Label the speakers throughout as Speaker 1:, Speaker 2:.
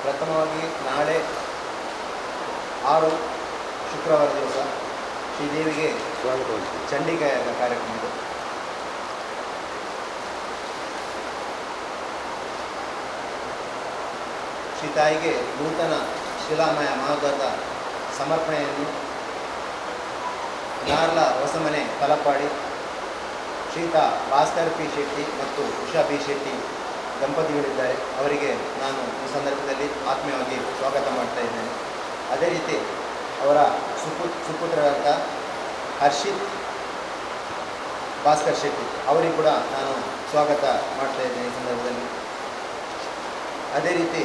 Speaker 1: ಪ್ರಥಮವಾಗಿ ನಾಳೆ 6 ಶುಕ್ರವಾರ ದಿವಸ ಶ್ರೀದೇವಿಗೆ ಚಂಡಿಕಾಯಾಗ ಕಾರ್ಯಕ್ರಮ ಇದೆ. ಶ್ರೀ ತಾಯಿಗೆ ನೂತನ ಶಿಲಾಮಯ ಮಹಾದ್ವಾರದ ಸಮರ್ಪಣೆಯನ್ನು ನಾರ್ಲ ಹೊಸಮನೆ ತಲಪಾಡಿ ಶ್ರೀತ ಭಾಸ್ಕರ್ ಪಿ ಶೆಟ್ಟಿ ಮತ್ತು ಉಷಾ ಪಿ ಶೆಟ್ಟಿ ದಂಪತಿಗಳಿದ್ದಾರೆ. ಅವರಿಗೆ ನಾನು ಈ ಸಂದರ್ಭದಲ್ಲಿ ಆತ್ಮೀಯವಾಗಿ ಸ್ವಾಗತ ಮಾಡ್ತಾ ಇದ್ದೇನೆ. ಅದೇ ರೀತಿ ಅವರ ಸುಪುತ್ರರಾದ ಹರ್ಷಿತ್ ಭಾಸ್ಕರ್ ಶೆಟ್ಟಿ ಅವರಿಗೂ ಕೂಡ ನಾನು ಸ್ವಾಗತ ಮಾಡ್ತಾ ಇದ್ದೇನೆ ಈ ಸಂದರ್ಭದಲ್ಲಿ. ಅದೇ ರೀತಿ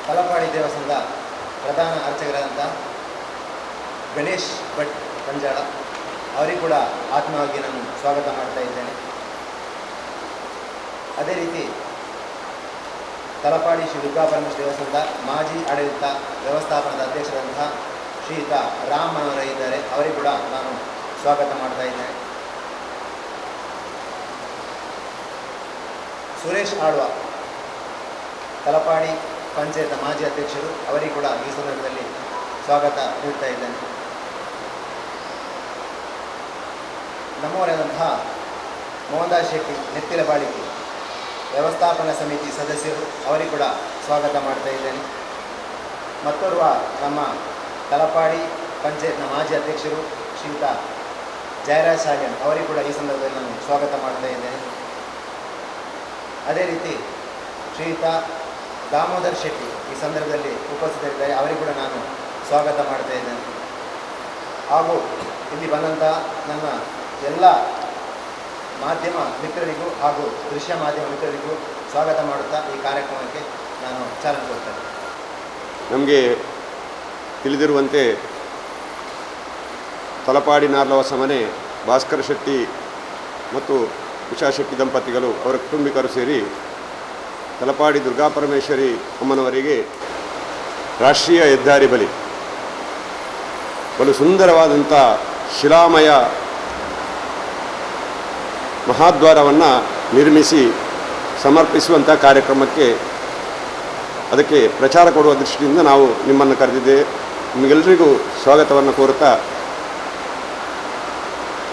Speaker 1: ತಲಪಾಡಿ ದೇವಸ್ಥಾನದ ಪ್ರಧಾನ ಅರ್ಚಕರಾದಂಥ ಗಣೇಶ್ ಭಟ್ ಪಂಜಾಳ ಅವರಿಗೂ ಕೂಡ ಆತ್ಮೀಯವಾಗಿ ನಾನು ಸ್ವಾಗತ ಮಾಡ್ತಾ ಇದ್ದೇನೆ. ಅದೇ ರೀತಿ ತಲಪಾಡಿ ಶ್ರೀ ದುರ್ಗಾಪರಮೇಶ್ವರ ದೇವಸ್ಥಾನದ ಮಾಜಿ ಆಡಳಿತ ವ್ಯವಸ್ಥಾಪನದ ಅಧ್ಯಕ್ಷರಾದಂತಹ ಶ್ರೀಯುತ ರಾಮ್ ಮನೋಹರ ಇದ್ದಾರೆ, ಅವರಿಗೂ ಕೂಡ ನಾನು ಸ್ವಾಗತ ಮಾಡ್ತಾ ಇದ್ದೇನೆ. ಸುರೇಶ್ ಆಳ್ವ ತಲಪಾಡಿ ಪಂಚಾಯತ್ ಮಾಜಿ ಅಧ್ಯಕ್ಷರು, ಅವರಿಗೂ ಕೂಡ ಈ ಸಂದರ್ಭದಲ್ಲಿ ಸ್ವಾಗತ ನೀಡ್ತಾ ಇದ್ದೇನೆ. ನಮ್ಮವರಾದಂತಹ ಮೋಹನ್ದಾಸ್ ಶೆಟ್ಟಿ ನೆತ್ತಿಲ ಬಾಳಿಕೆ ವ್ಯವಸ್ಥಾಪನಾ ಸಮಿತಿ ಸದಸ್ಯರು, ಅವರಿಗೂ ಕೂಡ ಸ್ವಾಗತ ಮಾಡ್ತಾ ಇದ್ದೇನೆ. ಮತ್ತೋರ್ವ ನಮ್ಮ ತಲಪಾಡಿ ಪಂಚಾಯತ್ನ ಮಾಜಿ ಅಧ್ಯಕ್ಷರು ಶ್ರೀಯುತ ಜಯರಾಜ್ ಸಾಗನ್ ಅವರಿಗೂ ಕೂಡ ಈ ಸಂದರ್ಭದಲ್ಲಿ ನಾನು ಸ್ವಾಗತ ಮಾಡ್ತಾ ಇದ್ದೇನೆ. ಅದೇ ರೀತಿ ಶ್ರೀಯುತ ದಾಮೋದರ್ ಶೆಟ್ಟಿ ಈ ಸಂದರ್ಭದಲ್ಲಿ ಉಪಸ್ಥಿತರಿದ್ದಾರೆ, ಅವರಿಗೂ ಕೂಡ ನಾನು ಸ್ವಾಗತ ಮಾಡ್ತಾ ಇದ್ದೇನೆ. ಹಾಗೂ ಇಲ್ಲಿ ಬಂದಂತಹ ನನ್ನ ಎಲ್ಲ ಮಾಧ್ಯಮ ಮಿತ್ರರಿಗೂ ಹಾಗೂ ದೃಶ್ಯ ಮಾಧ್ಯಮ ಮಿತ್ರರಿಗೂ ಸ್ವಾಗತ ಮಾಡುತ್ತಾ ಈ ಕಾರ್ಯಕ್ರಮಕ್ಕೆ ನಾನು ಚಾಲನೆ ಕೊಡ್ತೇನೆ.
Speaker 2: ನಮಗೆ ತಿಳಿದಿರುವಂತೆ ತಲಪಾಡಿ ನಾರ್ಲ ಹೊಸಮನೆ ಭಾಸ್ಕರ ಶೆಟ್ಟಿ ಮತ್ತು ಉಷಾ ಶೆಟ್ಟಿ ದಂಪತಿಗಳು ಅವರ ಕುಟುಂಬಿಕರು ಸೇರಿ ತಲಪಾಡಿ ದುರ್ಗಾಪರಮೇಶ್ವರಿ ಅಮ್ಮನವರಿಗೆ ರಾಷ್ಟ್ರೀಯ ಹೆದ್ದಾರಿ ಬಳಿ ಬಲು ಸುಂದರವಾದಂಥ ಶಿಲಾಮಯ ಮಹಾದ್ವಾರವನ್ನು ನಿರ್ಮಿಸಿ ಸಮರ್ಪಿಸುವಂಥ ಕಾರ್ಯಕ್ರಮಕ್ಕೆ ಅದಕ್ಕೆ ಪ್ರಚಾರ ಕೊಡುವ ದೃಷ್ಟಿಯಿಂದ ನಾವು ನಿಮ್ಮನ್ನು ಕರೆದಿದ್ದೇವೆ. ನಿಮಗೆಲ್ಲರಿಗೂ ಸ್ವಾಗತವನ್ನು ಕೋರುತ್ತಾ,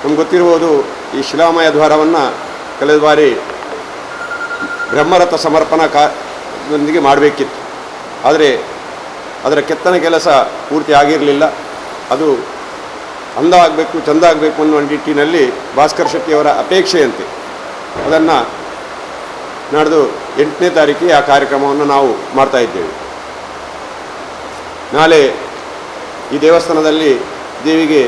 Speaker 2: ನಮ್ಗೆ ಗೊತ್ತಿರುವುದು ಈ ಶಿಲಾಮಯ ದ್ವಾರವನ್ನು ಕಳೆದ ಬಾರಿ ಬ್ರಹ್ಮರಥ ಸಮರ್ಪಣಾ ದೊಂದಿಗೆ ಮಾಡಬೇಕಿತ್ತು. ಆದರೆ ಅದರ ಕೆತ್ತನೆ ಕೆಲಸ ಪೂರ್ತಿ ಆಗಿರಲಿಲ್ಲ. ಅದು ಅಂದ ಆಗಬೇಕು, ಚಂದ ಆಗಬೇಕು ಅನ್ನುವ ನಿಟ್ಟಿನಲ್ಲಿ ಭಾಸ್ಕರ್ ಶೆಟ್ಟಿಯವರ ಅಪೇಕ್ಷೆಯಂತೆ ಅದನ್ನು ನಾಡ್ದು 8ನೇ ತಾರೀಕಿಗೆ ಆ ಕಾರ್ಯಕ್ರಮವನ್ನು ನಾವು ಮಾಡ್ತಾಯಿದ್ದೇವೆ. ನಾಳೆ ಈ ದೇವಸ್ಥಾನದಲ್ಲಿ ದೇವಿಗೆ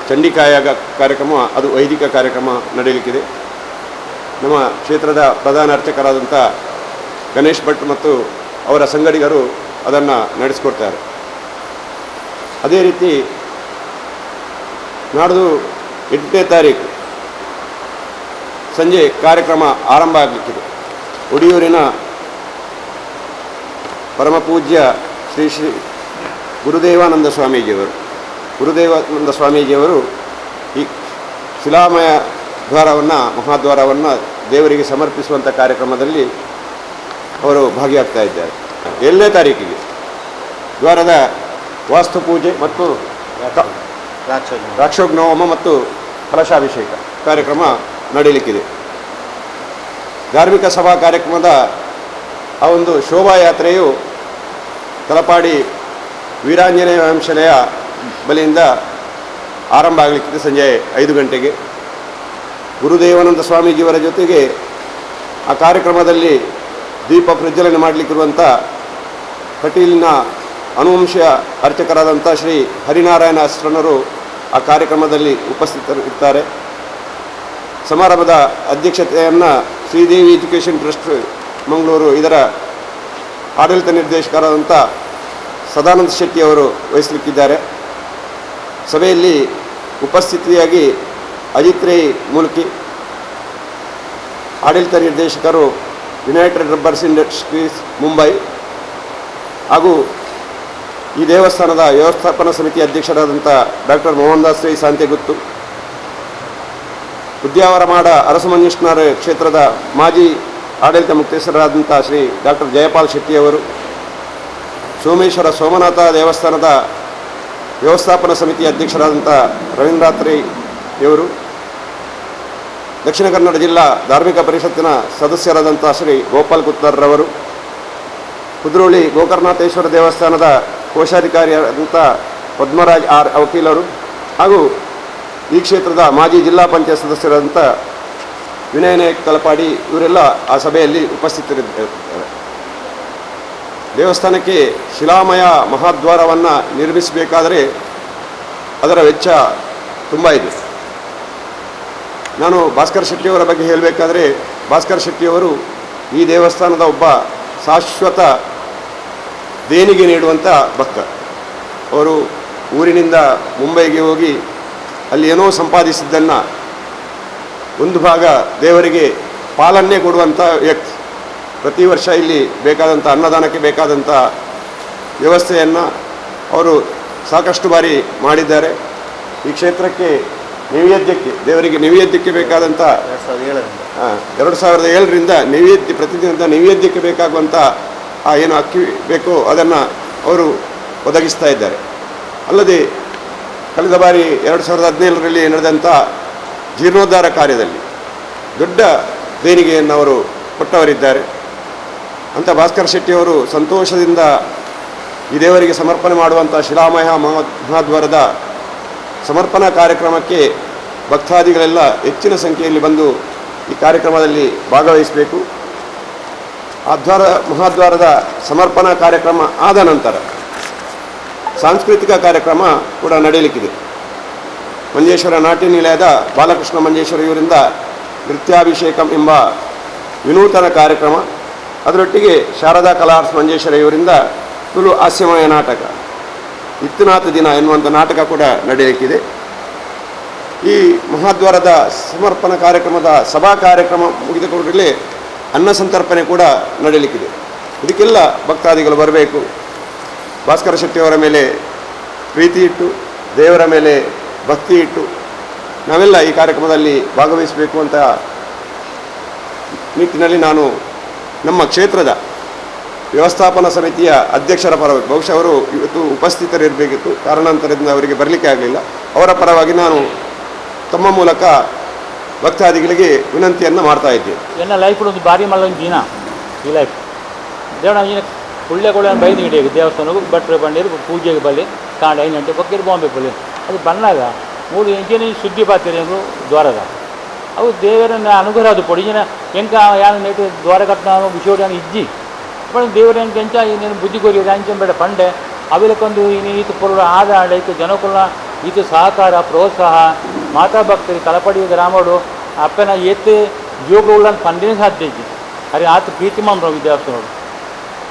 Speaker 2: ಚಂಡಿಕಾಯಾಗ ಕಾರ್ಯಕ್ರಮ, ಅದು ವೈದಿಕ ಕಾರ್ಯಕ್ರಮ ನಡೆಯಲಿಕ್ಕಿದೆ. ನಮ್ಮ ಕ್ಷೇತ್ರದ ಪ್ರಧಾನ ಅರ್ಚಕರಾದಂಥ ಗಣೇಶ್ ಭಟ್ ಮತ್ತು ಅವರ ಸಂಗಡಿಗರು ಅದನ್ನು ನಡೆಸಿಕೊಡ್ತಾರೆ. ಅದೇ ರೀತಿ ನಾಡ್ದು 8ನೇ ತಾರೀಕು ಸಂಜೆ ಕಾರ್ಯಕ್ರಮ ಆರಂಭ ಆಗಲಿಕ್ಕಿದೆ. ಒಡಿಯೂರಿನ ಪರಮಪೂಜ್ಯ ಶ್ರೀ ಶ್ರೀ ಗುರುದೇವಾನಂದ ಸ್ವಾಮೀಜಿಯವರು ಈ ಶಿಲಾಮಯ ದ್ವಾರವನ್ನು, ಮಹಾದ್ವಾರವನ್ನು ದೇವರಿಗೆ ಸಮರ್ಪಿಸುವಂಥ ಕಾರ್ಯಕ್ರಮದಲ್ಲಿ ಅವರು ಭಾಗಿಯಾಗ್ತಾ ಇದ್ದಾರೆ. 7ನೇ ತಾರೀಕಿಗೆ ದ್ವಾರದ ವಾಸ್ತುಪೂಜೆ ಮತ್ತು ರಾಕ್ಷೋಗ್ನೋಮ ಮತ್ತು ಕಲಶಾಭಿಷೇಕ ಕಾರ್ಯಕ್ರಮ ನಡೆಯಲಿಕ್ಕಿದೆ. ಧಾರ್ಮಿಕ ಸಭಾ ಕಾರ್ಯಕ್ರಮದ ಆ ಒಂದು ಶೋಭಾಯಾತ್ರೆಯು ತಲಪಾಡಿ ವೀರಾಂಜನೇಯ ವಂಶಲೆಯ ಬಲಿಯಿಂದ ಆರಂಭ ಆಗಲಿಕ್ಕಿದೆ ಸಂಜೆ 5 ಗಂಟೆಗೆ. ಗುರುದೇವಾನಂದ ಸ್ವಾಮೀಜಿಯವರ ಜೊತೆಗೆ ಆ ಕಾರ್ಯಕ್ರಮದಲ್ಲಿ ದೀಪ ಪ್ರಜ್ವಲನೆ ಮಾಡಲಿಕ್ಕಿರುವಂಥ ಕಟೀಲಿನ ಅನುವಂಶ ಅರ್ಚಕರಾದಂಥ ಶ್ರೀ ಹರಿನಾರಾಯಣ ಅಸ್ತ್ರನರು ಆ ಕಾರ್ಯಕ್ರಮದಲ್ಲಿ ಉಪಸ್ಥಿತರಿರ್ತಾರೆ. ಸಮಾರಂಭದ ಅಧ್ಯಕ್ಷತೆಯನ್ನು ಶ್ರೀದೇವಿ ಎಜುಕೇಷನ್ ಟ್ರಸ್ಟ್ ಮಂಗಳೂರು ಇದರ ಆಡಳಿತ ನಿರ್ದೇಶಕರಾದಂಥ ಸದಾನಂದ ಶೆಟ್ಟಿಯವರು ವಹಿಸಲಿಕ್ಕಿದ್ದಾರೆ. ಸಭೆಯಲ್ಲಿ ಉಪಸ್ಥಿತಿಯಾಗಿ ಅಜಿತ್ ರೈ ಮುಲ್ಕಿ, ಆಡಳಿತ ನಿರ್ದೇಶಕರು United rubbers industries Mumbai, ಹಾಗೂ ಈ ದೇವಸ್ಥಾನದ ವ್ಯವಸ್ಥಾಪನಾ ಸಮಿತಿ ಅಧ್ಯಕ್ಷರಾದಂಥ ಡಾಕ್ಟರ್ ಮೋಹನ್ ದಾಸ್ ರೈ ಸಾಂತೆಗುತ್ತು, ಉದ್ಯಾವರ ಮಾಡ ಅರಸು ಮಂಜೇಶ್ವರ ಕ್ಷೇತ್ರದ ಮಾಜಿ ಆಡಳಿತ ಮುಕ್ತೇಶ್ವರರಾದಂಥ ಶ್ರೀ ಡಾಕ್ಟರ್ ಜಯಪಾಲ್ ಶೆಟ್ಟಿಯವರು, ಸೋಮೇಶ್ವರ ಸೋಮನಾಥ ದೇವಸ್ಥಾನದ ವ್ಯವಸ್ಥಾಪನಾ ಸಮಿತಿಯ ಅಧ್ಯಕ್ಷರಾದಂಥ ರವೀಂದ್ರಾತ್ರಿಯವರು, ದಕ್ಷಿಣ ಕನ್ನಡ ಜಿಲ್ಲಾ ಧಾರ್ಮಿಕ ಪರಿಷತ್ತಿನ ಸದಸ್ಯರಾದಂಥ ಶ್ರೀ ಗೋಪಾಲ್ ಕುತ್ತಾರ್ರವರು, ಕುದ್ರೋಳಿ ಗೋಕರ್ಣನಾಥೇಶ್ವರ ದೇವಸ್ಥಾನದ ಕೋಶಾಧಿಕಾರಿಯಾದಂಥ ಪದ್ಮರಾಜ್ ಆರ್ ವಕೀಲರು ಹಾಗೂ ಈ ಕ್ಷೇತ್ರದ ಮಾಜಿ ಜಿಲ್ಲಾ ಪಂಚಾಯತ್ ಸದಸ್ಯರಾದಂಥ ವಿನಯ ನಾಯಕ್ ತಲಪಾಡಿ ಇವರೆಲ್ಲ ಆ ಸಭೆಯಲ್ಲಿ ಉಪಸ್ಥಿತರಿದ್ದಾರೆ. ದೇವಸ್ಥಾನಕ್ಕೆ ಶಿಲಾಮಯ ಮಹಾದ್ವಾರವನ್ನು ನಿರ್ಮಿಸಬೇಕಾದರೆ ಅದರ ವೆಚ್ಚ ತುಂಬ ಇದೆ. ನಾನು ಭಾಸ್ಕರ್ ಶೆಟ್ಟಿಯವರ ಬಗ್ಗೆ ಹೇಳಬೇಕಾದ್ರೆ, ಭಾಸ್ಕರ್ ಶೆಟ್ಟಿಯವರು ಈ ದೇವಸ್ಥಾನದ ಒಬ್ಬ ಶಾಶ್ವತ ದೇಣಿಗೆ ನೀಡುವಂಥ ಭಕ್ತ. ಅವರು ಊರಿನಿಂದ ಮುಂಬೈಗೆ ಹೋಗಿ ಅಲ್ಲಿ ಏನೋ ಸಂಪಾದಿಸಿದ್ದನ್ನು ಒಂದು ಭಾಗ ದೇವರಿಗೆ ಪಾಲನ್ನೇ ಕೊಡುವಂಥ ವ್ಯಕ್ತಿ. ಪ್ರತಿ ವರ್ಷ ಇಲ್ಲಿ ಬೇಕಾದಂಥ ಅನ್ನದಾನಕ್ಕೆ ಬೇಕಾದಂಥ ವ್ಯವಸ್ಥೆಯನ್ನು ಅವರು ಸಾಕಷ್ಟು ಬಾರಿ ಮಾಡಿದ್ದಾರೆ. ಈ ಕ್ಷೇತ್ರಕ್ಕೆ ನೈವೇದ್ಯಕ್ಕೆ, ದೇವರಿಗೆ ನೈವೇದ್ಯಕ್ಕೆ ಬೇಕಾದಂಥ
Speaker 1: 2007ರಿಂದ
Speaker 2: 2007ರಿಂದ ನೈವೇದ್ಯ, ಪ್ರತಿದಿನದ ನೈವೇದ್ಯಕ್ಕೆ ಬೇಕಾಗುವಂಥ ಆ ಏನು ಅಕ್ಕಿ ಬೇಕೋ ಅದನ್ನು ಅವರು ಒದಗಿಸ್ತಾ ಇದ್ದಾರೆ. ಅಲ್ಲದೆ ಕಳೆದ ಬಾರಿ 2017ರಲ್ಲಿ ನಡೆದಂಥ ಜೀರ್ಣೋದ್ಧಾರ ಕಾರ್ಯದಲ್ಲಿ ದೊಡ್ಡ ದೇಣಿಗೆಯನ್ನು ಅವರು ಕೊಟ್ಟವರಿದ್ದಾರೆ. ಅಂಥ ಭಾಸ್ಕರ್ ಶೆಟ್ಟಿಯವರು ಸಂತೋಷದಿಂದ ಈ ದೇವರಿಗೆ ಸಮರ್ಪಣೆ ಮಾಡುವಂಥ ಶಿಲಾಮಯ ಮಹಾದ್ವಾರದ ಸಮರ್ಪಣಾ ಕಾರ್ಯಕ್ರಮಕ್ಕೆ ಭಕ್ತಾದಿಗಳೆಲ್ಲ ಹೆಚ್ಚಿನ ಸಂಖ್ಯೆಯಲ್ಲಿ ಬಂದು ಈ ಕಾರ್ಯಕ್ರಮದಲ್ಲಿ ಭಾಗವಹಿಸಬೇಕು. ಆ ಮಹಾದ್ವಾರದ ಸಮರ್ಪಣಾ ಕಾರ್ಯಕ್ರಮ ಆದ ನಂತರ ಸಾಂಸ್ಕೃತಿಕ ಕಾರ್ಯಕ್ರಮ ಕೂಡ ನಡೆಯಲಿಕ್ಕಿದೆ. ಮಂಜೇಶ್ವರ ನಾಟ್ಯ ನಿಲಯದ ಬಾಲಕೃಷ್ಣ ಮಂಜೇಶ್ವರ ಇವರಿಂದ ನೃತ್ಯಾಭಿಷೇಕಂ ಎಂಬ ವಿನೂತನ ಕಾರ್ಯಕ್ರಮ, ಅದರೊಟ್ಟಿಗೆ ಶಾರದಾ ಕಲಾರ್ಸ್ ಮಂಜೇಶ್ವರ ಇವರಿಂದ ತುಳು ಹಾಸ್ಯಮಯ ನಾಟಕ ಇತ್ತನಾಥ ದಿನ ಎನ್ನುವಂಥ ನಾಟಕ ಕೂಡ ನಡೆಯಲಿಕ್ಕಿದೆ. ಈ ಮಹಾದ್ವಾರದ ಸಮರ್ಪಣಾ ಕಾರ್ಯಕ್ರಮದ ಸಭಾ ಕಾರ್ಯಕ್ರಮ ಮುಗಿದ ಕೂಡಲೇ ಅನ್ನ ಸಂತರ್ಪಣೆ ಕೂಡ ನಡೆಯಲಿಕ್ಕಿದೆ. ಇದಕ್ಕೆಲ್ಲ ಭಕ್ತಾದಿಗಳು ಬರಬೇಕು. ಭಾಸ್ಕರ ಶೆಟ್ಟಿಯವರ ಮೇಲೆ ಪ್ರೀತಿ ಇಟ್ಟು, ದೇವರ ಮೇಲೆ ಭಕ್ತಿ ಇಟ್ಟು ನಾವೆಲ್ಲ ಈ ಕಾರ್ಯಕ್ರಮದಲ್ಲಿ ಭಾಗವಹಿಸಬೇಕು ಅಂತ ನಿಟ್ಟಿನಲ್ಲಿ ನಾನು ನಮ್ಮ ಕ್ಷೇತ್ರದ ವ್ಯವಸ್ಥಾಪನಾ ಸಮಿತಿಯ ಅಧ್ಯಕ್ಷರ ಪರವಾಗಿ, ಬಹುಶಃ ಅವರು ಇವತ್ತು ಉಪಸ್ಥಿತರಿರಬೇಕಿತ್ತು, ಕಾರಣಾಂತರದಿಂದ ಅವರಿಗೆ ಬರಲಿಕ್ಕೆ ಆಗಲಿಲ್ಲ, ಅವರ ಪರವಾಗಿ ನಾನು ತಮ್ಮ ಮೂಲಕ ಭಕ್ತಾದಿಗಳಿಗೆ ವಿನಂತಿಯನ್ನು ಮಾಡ್ತಾ ಇದ್ದೇನೆ.
Speaker 3: ಎನ್ನ ಲೈಫ್ ಒಂದು ಭಾರಿ ಮಲ್ಲ ಒಂದು ದಿನ ಈ ಲೈಫ್. ದೇವಣ ಪುಳ್ಳೆಗಳು ಬೈದು ಹಿಡಿಯ ದೇವಸ್ಥಾನಕ್ಕೂ ಭಟ್ರು ಬಂದಿರು ಪೂಜೆಗೆ ಬಲ್ಲಿ ಕಾಂಡ 5 ಗಂಟೆ ಬೊಕ್ಕಿರು ಬಾಂಬೆ ಬಲ್ಲಿ ಅದು ಬಂದಾಗ 3 ಇಂಚಿನ ಸುದ್ದಿ ಪಾತ್ರೆ ದ್ವಾರದ ಅವು ದೇವರನ್ನ ಅನುಗ್ರಹ ಅದು ಪೊಡಿ ಜನ ಎಂಕ ಯಾರು ನೆಟ್ಟು ದ್ವಾರ ಕಟ್ಟನ ವಿಷಯ ಇಜ್ಜಿ पण ದೇವರ ಎಂಚ ಇನ್ನೇನು ಬುದ್ಧಿ ಕೊರಿ ಅಂಚೆ ಬೇಡ ಪಂಡೆ ಅವಿಲಕ್ಕೊಂದು ಇನ್ನು ಈತ ಪೊರುಳು ಆದ ಈತ ಜನಕುಲ ಈತ ಸಹಕಾರ ಪ್ರೋತ್ಸಾಹ ಮಾತಾ ಭಕ್ತರಿ ತಲಪಡಿ ಗ್ರಾಮಡು ಅಪ್ಪನ ಏತ್ ಜೋಗುಳ್ಳ ಪಂಡಿನ ಸಾಧ್ಯ ಇಜ್ಜಿ ಅರೆ ಆತ ಪ್ರೀತಿ ಮಾಮ್ರ ವಿದ್ಯಾರ್ಥಿಗಳು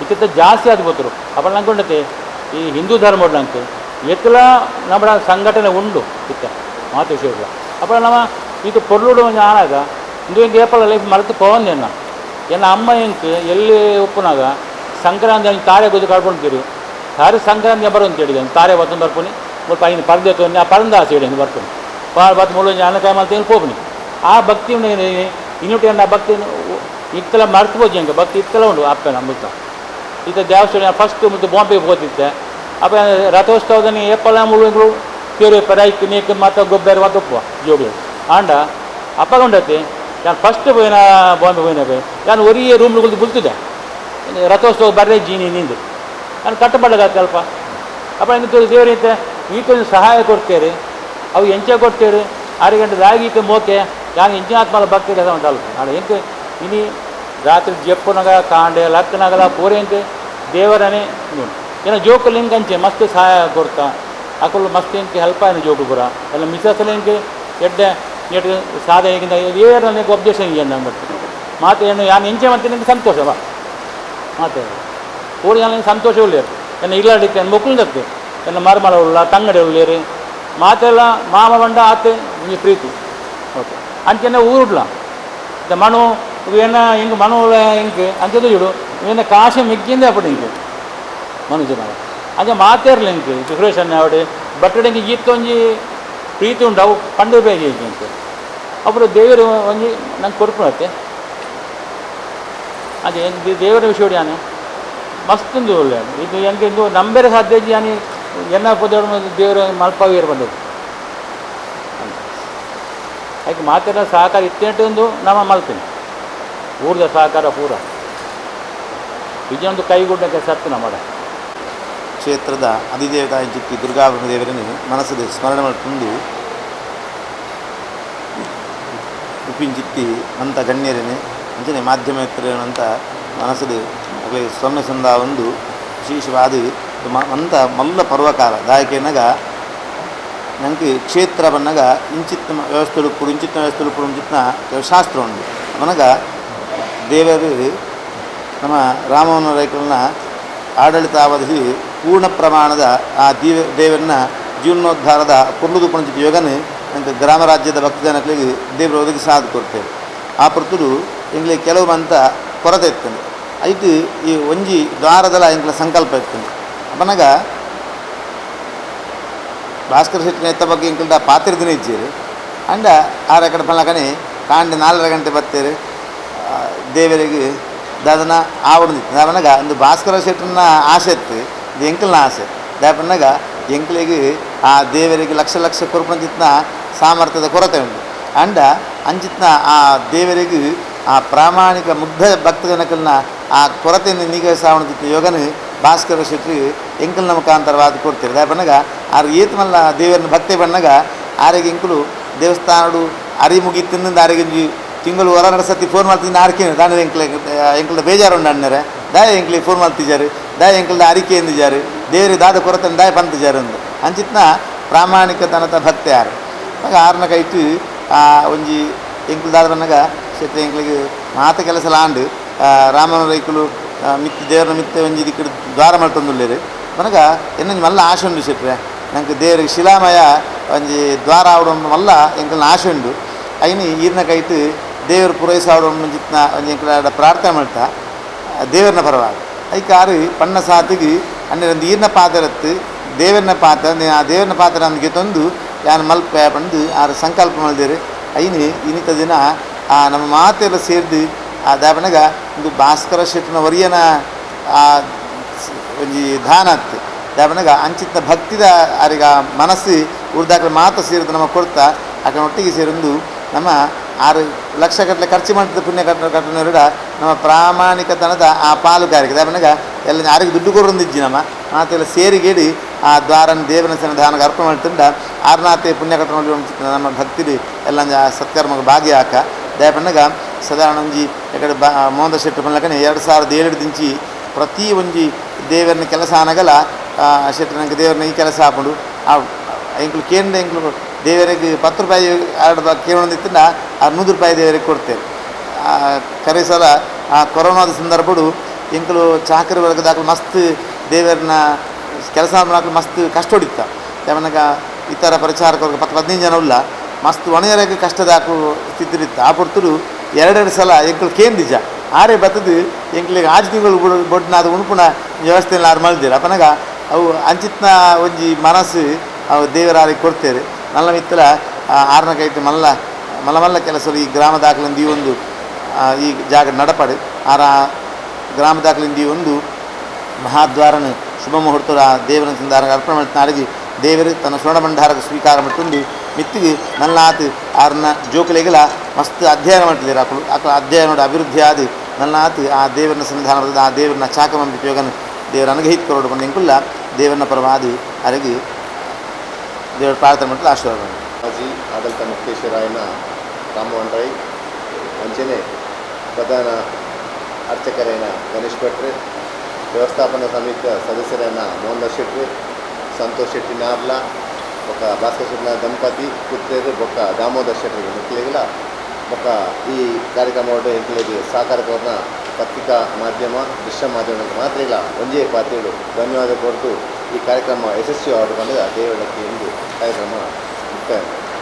Speaker 3: ಇತ್ತ ಜಾಸ್ತಿ ಆದ ಗೊತ್ತರು ಅಪ್ಪ ನಂಗೊಂಡತೆ ಈ ಹಿಂದೂ ಧರ್ಮ ನಂಗೆ ಎತ್ತಲ ನಮ್ಮ ಸಂಘಟನೆ ಉಂಡು ಇತ್ತ ಮಾತು ವಿಷಯ ಅಪ್ಪ ನಮ್ಮ ಇದು ಪೊರ್ಲುಡು ಒಂಜಿ ಆನಾಗ ಇಂದು ಎಂಕ್ ಏಪಲ ಲೈಫ್ ಮರೆತು ಪೋವಂದೆನ್ನ ಎನ್ನ ಅಮ್ಮ ಎಂಕ್ ಎಲ್ಲಿ ಉಪ್ಪುನಾಗ ಸಂಕ್ರಾಂತಿ ಅಂಚ ತಾರೆ ಗೊತ್ತು ಕಳ್ಕೊಂತೀರಿ ತಾರೆ ಸಂಕ್ರಾಂತಿ ಬರೋಂತ ಹೇಳಿದೆ ತಾರೆ ಬತ್ತೊಂದು ಬರ್ಪುನಿ ಮುಲ್ಪ ಐನು ಪರ್ದೆ ತೋನಿ ಆ ಪರಂದ ಆಸೆ ಹೇಳಿ ಬರ್ಪುನಿ ಬತ್ತು ಮುಳ್ಳು ಅನ್ನ ಮಲ್ತು ಪೋಪುನಿ ಆ ಭಕ್ತಿ ಇನ್ನುಟಿ ಆ ಭಕ್ತಿ ಇತ್ತಲ ಮರ್ತು ಪೋಜಿ ಎಂಕ ಭಕ್ತಿ ಇತ್ತಲ ಉಂಡು ಅಪ್ಪನ ಮುಲ್ತ ಈತ ದೇವಸ್ಥಾನ ಫಸ್ಟ್ ಮತ್ತು ಬಾಂಬೆಗೆ ಹೋಗ್ತಿದ್ದೆ ಅಪ್ಪ ರಥೋತ್ಸವದಲ್ಲಿ ಏಪಲ ಮುಳ್ಳು ತೇರು ಪರಾಯ್ತು ನೀಕ್ ಮಾತ ಗೊಬ್ಬರ ಮಾತ ಒಪ್ಪುವ ಜೋಗಿ ಆಂಡ ಅಪ್ಪ ಉಂಡತಿ ನಾನು ಫಸ್ಟ್ ಪೋಯಿನ ಬಾಂಬೆ ಪೋಯಿನ ನಾನು ಒರಿಯೇ ರೂಮ್ ಬುಲ್ತಿದ್ದೆ ರಥೋತ್ಸವ ಬರ್ರೆ ಜೀನಿ ನಿಂದು ನಾನು ಕಟ್ಟಬಳ್ಳಗ ಅಲ್ಪ ಅಪ್ಪ ಇಂತ ದೇವರಿಂತೆ ಈತ ಸಹಾಯ ಕೊಡ್ತೇರಿ ಅವು ಎಂಚೆ ಕೊಡ್ತೇರಿ 6 ಗಂಟೆ ರಾಗಿ ಈತ ಮೋಕೆ ನಾನು ಎಂಚಿನ ಆತ್ಮಲ ಭಕ್ತಿ ಉಂಟಲ್ಲ ಆಂಡ ಎಂತ ಇನಿ ರಾತ್ರಿ ಜಪ್ಪುನಗ ಕಾಂಡೆ ಲಕ್ಕನಗಲ ಪೂರೆ ಎಂತ ದೇವರನೇ ಏನೋ ಜೋಕುಲು ಹಿಂಗೆ ಅಂಚೆ ಮಸ್ತ್ ಸಹಾಯ ಕೊಡ್ತಾ ಅಕುಲು ಮಸ್ತ್ ಇಂಕ ಹೆಲ್ಪ್ ಆಯ್ನ ಜೋಕು ಪೂರ ಎಲ್ಲ ಮಿಸಸ್ಲ ಇಂಕ ಎಡ್ಡೆ ನೆಟ್ ಸಾಧನೆ ಏರನೇ ಒಬ್ಜೆಕ್ಷನ್ ಏನು ಬಟ್ ಮಾತು ಏನು ಯಾನು ಎಂಚೆ ಮತ್ತೆ ನಿಂಗೆ ಸಂತೋಷ ಬಾ ಮಾತು ಪೂರ ಜನ ಸಂತೋಷ ಉಳ್ಳೇರು ಎನ್ನ ಇಲ್ಲಾಡಿತ್ತೆ ಮೊಕ್ಕಲು ದತ್ತು ಎನ್ನ ಮರಮಲ ಉಳ್ಳ ತಂಗಡೆ ಉಳ್ಳೇರು ಮಾತೆಲ್ಲ ಮಾಮ ಬಂಡ ಆತೆ ಒಂಜಿ ಪ್ರೀತಿ ಓಕೆ ಅಂಚೆನೆ ಊರುಡ್ಲ ಮಣು ಏನ ಹಿಂಗೆ ಮಣು ಹಿಂಗೆ ಅಂಚೆದು ಇಡು ಇವೇನ ಕಾಶಿ ಮಿಕ್ಕಿಂದೆ ಅಪ್ಪಡು ಹಿಂಗೆ ಮನುಷ್ಯನ ಅಂಚೆ ಮಾತೇರ್ಲ ಇಂಕ್ ಸುರೇಶ್ ಅಣ್ಣ ಅವಡೆ ಬಟ್ಟಡೆಂಗೆ ಈತೊಂಜಿ ಪ್ರೀತಿ ಉಂಟು ಅವು ಪಂಡು ಬೇಜಿ ಇಂಕ್ ಅప్పుడు ದೇವರು ಒಂಜಿ ನಂಗೆ ಕೊರ್ಪುನತ್ತೆ. ಅದೇ ದೇವರ ವಿಷಯ ಯಾನೆ ಮಸ್ತ್ ಒಳ್ಳೆ ಇದು ಎಂಗೆ ಇಂದು ನಂಬೆರೆ ಸಾಧ್ಯ ಯಾನಿ ಎನ್ನ ಪೊದೆಡು ದೇವರ ಮಲ್ಪಾಗಿ ಬಂದದ್ದು. ಅದಕ್ಕೆ ಮಾತೆಲ್ಲ ಸಹಕಾರ ಇತ್ತೆಂಟು ಒಂದು ನಮ್ಮ ಮಲ್ತೀನಿ ಊರದ ಸಹಕಾರ ಪೂರ ಇದೊಂದು ಕೈಗುಡ್ಡ ಸತ್ತು ನಮ್ಮ
Speaker 1: ಕ್ಷೇತ್ರದ ಅಧಿದೇವತಾ ಇಂಚಿತ್ತಿ ದುರ್ಗಾಬ್ರಹ್ಮದೇವರನ್ನು ಮನಸ್ಸು ಸ್ಮರಣೆ ಮಾಡಿಕೊಂಡು ಉಪ್ಪಿಂಚಿತ್ತಿ ಅಂತ ಗಣ್ಯರನೆ ಅಂಚನೆ ಮಾಧ್ಯಮ ಅಂತ ಮನಸ್ಸು ಅಗಲೆ ಸೊನ್ನೆ ಸಂದ ಒಂದು ವಿಶೇಷವಾದ ಅಂಥ ಮಲ್ಲ ಪರ್ವಕಾಲ ದಾಯಕೇನಗ ನಂಗೆ ಕ್ಷೇತ್ರ ಬನ್ನಗ ಇಂಚಿತ್ನ ವ್ಯವಸ್ಥೆ ಉಪ್ಪುಡು ಇಂಚಿತ್ನ ವ್ಯವಸ್ಥೆ ಉಪ್ಪುಡು ಇಂಚಿತ್ನ ಕೆಲವು ಶಾಸ್ತ್ರ ಉಂಡು. ಅವನಗ ದೇವರು ನಮ್ಮ ರಾಮವನ ರೈಕಲ್ನ ಆಡಳಿತಾವಧಿ ಪೂರ್ಣ ಪ್ರಮಾಣದ ಆ ದೇವರನ್ನ ಜೀರ್ಣೋದ್ಧಾರದ ಕುರ್ಲುದು ಪುಣಚಿತ ಯೋಗನ ನಂಗೆ ಗ್ರಾಮ ರಾಜ್ಯದ ಭಕ್ತಜನಗಳಿಗೆ ದೇವರು ಒದಗಿ ಸಾಧು ಕೊಡ್ತೇವೆ. ಆ ಪೊರ್ತುಡು ಎಂಗ್ಲಿಗೆ ಕೆಲವು ಮಂತ ಕೊರತೆ ಇರ್ತದೆ. ಐತು ಈ ಒಂಜಿ ದ್ವಾರದಲ ಎಂಕ್ಲ ಸಂಕಲ್ಪ ಇರ್ತದೆ. ಅಪನಗ ಭಾಸ್ಕರ ಶೆಟ್ಟಿನ ಎತ್ತ ಬಗ್ಗೆ ಎಂಕಲ್ಡ ಪಾತ್ರೆ ದಿನ ಇಜ್ಜೇರು ಅಂಡ ಆರ ಕಡೆ ಪಲ್ಲಕನೆ ಕಾಂಡೆ 4.5 ಗಂಟೆ ಬತ್ತೇರು ದೇವರಿಗೆ ದಾದನ ಆವಡಂದಿತ್ತು. ದಾಪನಗ ಒಂದು ಭಾಸ್ಕರ ಶೆಟ್ಟನ ಆಸೆ ಇತ್ತು, ಇದು ಎಂಕಲ್ನ ಆಸೆ. ದಾಪನಗ ಎಂಕ್ಲಿಗೆ ಆ ದೇವರಿಗೆ ಲಕ್ಷ ಲಕ್ಷ ಕೊರ್ಪಂಚಿತ್ನ ಸಾಮರ್ಥ್ಯದ ಕೊರತೆ ಉಂಟು. ಅಂಡ ಅಂಚಿತ್ನ ಆ ದೇವರಿಗೆ ಆ ಪ್ರಾಮಾಣಿಕ ಮುಗ್ಧ ಭಕ್ತಜನಕಲ್ನ ಆ ಕೊರತೆಯನ್ನು ನೀಗಿಸಾವಣದಿತ್ತು ಯೋಗನ ಭಾಸ್ಕರ ಶೆಟ್ಟಿ ಎಂಕಲ್ನ ಮುಖಾಂತರವಾದ ಕೊಡ್ತೀರಿ. ದಾಪನಗ ಆರು ಏತ್ ಮಲ್ಲ ದೇವರನ್ನ ಭಕ್ತಿ ಬಣ್ಣಗ ಆರಿಗೆ ಎಂಕಲು ದೇವಸ್ಥಾನಡು ಅರಿ ಮುಗಿ ತಿಂದ ಆರಿಗೆ ತಿಂಗಳು ಹೊರ ಸತಿ ಫೋನ್ ಮಾಡ್ತೀನಿ ಆರ್ಕೇನು ದಾನ ಎಂಕ್ಲ ಎಂಕಲ್ದ ಬೇಜಾರು ಉಂಡು ಅಣ್ಣರೆ ದಾಯ ಎಂಕ್ಲಿ ಫೋನ್ ಮಾಡ್ತಿದ್ದಾರೆ ದಾಯ ಎಂಕಲ್ದ ಅರಿಕೆ ಎಂದಿದ್ದಾರೆ ದೇವರಿಗೆ ದಾದ ಕೊರತೆ ದಾಯ ಪಂತಿದ್ದಾರೆ ಅಂದು ಅಂಚಿತ್ನ ಪ್ರಾಮಾಣಿಕತನದ ಭಕ್ತಿ ಯಾರು. ಆಗ ಆರನ ಕೈಟು ಆ ಒಂಜಿ ಎಂಕಲ್ ದಾದ ಬನ್ನಗ ಶೆಟ್ಟಿ ಎಂಕ್ಲಿಗೆ ಮಾತ ಕೆಲಸ ಲಾಂಡು ರಾಮನ ರೈಕುಲು ಮಿತ್ತ ದೇವರ ಮಿತ್ತ ಒಂಜಿ ದಿಕ್ಕಡು ದ್ವಾರ ಮಾಡ್ತೊಂದುಲ್ಲೇರು. ಬನಗ ಎನ್ನೊಂಜಿ ಮಲ್ಲ ಆಶೆ ಉಂಡು ಶೆಟ್ರೆ ನಂಗೆ ದೇವರಿಗೆ ಶಿಲಾಮಯ ಒಂಜಿ ದ್ವಾರ ಆವಡ ಮಲ್ಲ ಎಂಕಲ್ನ ಆಶೆ ಉಂಡು. ಐನಿ ಈರ್ನ ಕೈಟು ದೇವರು ಪೂರೈಸಾವಡ ಒಂಜಿತ್ನ ಒಂಜಿ ಎಂಕಲ ಪ್ರಾರ್ಥನೆ ಮಾಡ್ತಾ ದೇವರನ್ನ ಪರವಾಗಿ ಐಕಾರು ಆರು ಪಣ್ಣ ಸಾತಿಗೆ ಅನ್ನೊಂದು ಈರ್ನ ಪಾತ್ರತ್ತು ದೇವರನ್ನ ಪಾತ್ರ ಆ ದೇವರನ್ನ ಪಾತ್ರ ನಮಗೆ ತಂದು ಯಾನು ಮಲ್ಪೆ ಪಂದು ಆರು ಸಂಕಲ್ಪ ಮಾಡಿದೇರು. ಐನಿ ಇನ್ನಿತ ದಿನ ಆ ನಮ್ಮ ಮಾತೆಲ್ಲ ಸೇರಿದು ಆ ದಾಪನಗ ಒಂದು ಭಾಸ್ಕರ ಶೆಟ್ಟಿನ ವರಿಯನ ಆ ಒಂಜಿ ದಾನ ಅತ್ತು. ದಾಪನಗ ಅಂಚಿತ್ತ ಭಕ್ತಿದ ಆರಿಗ ಮನಸ್ಸು ಉರ್ದಾಕಲ ಮಾತು ಸೇರಿದು ನಮ್ಮ ಕೊಡ್ತಾ ಆಕನ ಒಟ್ಟಿಗೆ ಸೇರೊಂದು ನಮ್ಮ 6 ಲಕ್ಷ ಗಟ್ಟಲೆ ಖರ್ಚು ಮಾಡಿದ ಪುಣ್ಯ ಕಟ್ಟನವರ ನಮ್ಮ ಪ್ರಾಮಾಣಿಕತನದ ಆ ಪಾಲುಗಾರಿಕೆ ದಾಪನಗ ಎಲ್ಲ ಯಾರಿಗೆ ದುಡ್ಡು ಕೊರೊಂದಿಜ್ಜಿ ನಮ್ಮ ಮಾತೆಲ್ಲ ಸೇರಿಗೇಡಿ ಆ ದ್ವಾರನ ದೇವನ ಸನ್ನಿಧಾನಕ್ಕೆ ಅರ್ಪಣೆ ಮಾಡ್ತುಂಡ ಆರ್ನಾತೆ ಪುಣ್ಯ ಕಟ್ಟಣ ನಮ್ಮ ಭಕ್ತಿಲಿ ಎಲ್ಲ ಸತ್ಕರ್ಮ ಭಾಗ್ಯ ಹಾಕ ದಯಪನ್ನಗ ಸಾಧಾರಣ ಒಂಜಿ ಎಕಡೆ ಬಾ ಮೋಹನ ಶೆಟ್ಟಿ ಪನ್ಲಕನೆ 2007 ದಿಂಚಿ ಪ್ರತಿ ಒಂಜಿ ದೇವರನ್ನ ಕೆಲಸ ಆನಗಲ ಶೆಟ್ಟಿ ನಂಗೆ ದೇವರನ್ನ ಈ ಕೆಲಸ ಆಪುಂಡು. ಆ ಎಂಕ್ಲು ಕೇಂದ್ರ ಎಂಕ್ಲು ದೇವರಿಗೆ 10 ರೂಪಾಯಿ ಎರಡು ಕೇಳೊಂದಿತ್ತಿಂದ ಆ 100 ರೂಪಾಯಿ ದೇವರಿಗೆ ಕೊಡ್ತೇವೆ. ಕರೆ ಸಲ ಆ ಕೊರೋನಾದ ಸಂದರ್ಭಡು ಎಂಕ್ಲು ಚಾಕರಿ ವರ್ಗದಾಕಲು ಮಸ್ತ್ ದೇವರನ್ನ ಕೆಲಸ ಮಾಡಲು ಮಸ್ತ್ ಕಷ್ಟ ಹೊಡಿತ. ಯಾವನಾಗ ಇತರ ಪ್ರಚಾರಕವ್ರಿಗೆ 10-15 ಜನ ಉಲ್ಲ ಮಸ್ತ್ ಒಣೆಯರಾಗಿ ಕಷ್ಟದಾಕು ಸ್ಥಿತಿ. ಆ ಪೊರ್ತುಡು 2 ಸಲ ಎಂಕಲು ಕೇಂದಿಜ ಆರೆ ಬತ್ತದು ಎಂಕ್ಲಿಗೆ 6 ತಿಂಗಳು ಬೊಡ್ನ ಅದು ಉಣುಪುಣ ವ್ಯವಸ್ಥೆ ಆರು ಮಲ್ದಿರ. ಅಪನಗ ಅವು ಅಂಚಿತ್ನ ಒಂಜಿ ಮನಸ್ಸು ಅವು ದೇವರ ಆರಿಗೆ ಕೊಡ್ತೇವೆ. ನಲ್ಲ ಮಿತ್ತಲ ಆರನ ಕೈಟ್ ಮಲ್ಲ ಮಲ್ಲ ಮಲ್ಲ ಕೆಲಸ ಈ ಗ್ರಾಮ ದಾಖಲಿಂದ ಈ ಒಂದು ಈ ಜಾಗ ನಡಪಡು ಆರ ಗ್ರಾಮ ದಾಖಲಿಂದ ಈ ಒಂದು ಮಹಾದ್ವಾರನ ಶುಭ ಮುಹೂರ್ತದ ದೇವರ ಸಂದಾರ ಅರ್ಪಣೆ ಮಾಡ್ತಾರಿಗೆ ದೇವರು ತನ್ನ ಸ್ವರ್ಣಭಂಡಾರಕ್ಕೆ ಸ್ವೀಕಾರ ಮಾಡ್ಕೊಂಡು ಮಿತ್ತಿಗೆ ನಲ್ಲಾತು ಆರನ್ನ ಜೋಕಲಿಗೆಲ್ಲ ಮಸ್ತ್ ಅಧ್ಯಯನ ಮಾಡ್ತಿದ್ದಾರೆ. ಆಕಳು ಆಕಳ ಅಧ್ಯಯನ ಅಭಿವೃದ್ಧಿ ಆದಿ ನಲ್ಲಾತು ಆ ದೇವರನ್ನ ಸನ್ನಿಧಾನ ಬರ್ತದೆ. ಆ ದೇವರನ್ನ ಚಾಕಮಂಬಿ ಯೋಗನ ದೇವರ ಅನುಗ್ರಹಿತ ಕೊರಡು ಬಂದ ಎಂಕುಲ್ಲ ದೇವರನ್ನ ಪರವಾದಿ ಅರಗಿ ದೇವರ ಪ್ರಾರ್ಥನೆ ಮಾಡ್ತಾರೆ ಆಶೀರ್ವಾದ.
Speaker 4: ಮಾಜಿ ಆಡಳಿತ ಮುಕ್ತೇಶ್ವರಾಯನ ರಾಮಮೋಹನ್ ರೈ ಅಂಚನೆ ಪ್ರಧಾನ ಅರ್ಚಕರೇನ ಗಣೇಶ್ ಭಟ್ರು, ವ್ಯವಸ್ಥಾಪನಾ ಸಮಿತಿಯ ಸದಸ್ಯರೇನ ಮೋಹನ್ ಶೆಟ್ರು, ಸಂತೋಷ್ ಶೆಟ್ಟಿ ನಾರ್ಲಾ, ಬೊಕ್ಕ ಭಾಸ್ಕರ್ ಶೆಟ್ಟಿನ ದಂಪತಿ ಪುತ್ರೇರು, ಬೊಕ್ಕ ದಾಮೋದರ್ ಶೆಟ್ಟರಿಗೆ ಮುಕ್ಲಿಗೆಲ್ಲ ಬೊಕ್ಕ ಈ ಕಾರ್ಯಕ್ರಮ ಎಂಕ್ಲೆಗ್ ಸಹಕಾರ ಕೊರ್ನ ಪತ್ರಿಕಾ ಮಾಧ್ಯಮ ದೃಶ್ಯ ಮಾಧ್ಯಮ ಮಾತ್ರ ಇಲ್ಲ ಒಂಜೇ ಪಾತ್ರೆಗಳು ಧನ್ಯವಾದ ಕೊಟ್ಟು ಈ ಕಾರ್ಯಕ್ರಮ ಯಶಸ್ವಿ ಆವಡ್ ಪಂಡುದು ದೇವಳಕ್ಕೆ ಎಂದು ಕಾರ್ಯಕ್ರಮ ಮುಕ್ತಾಯ.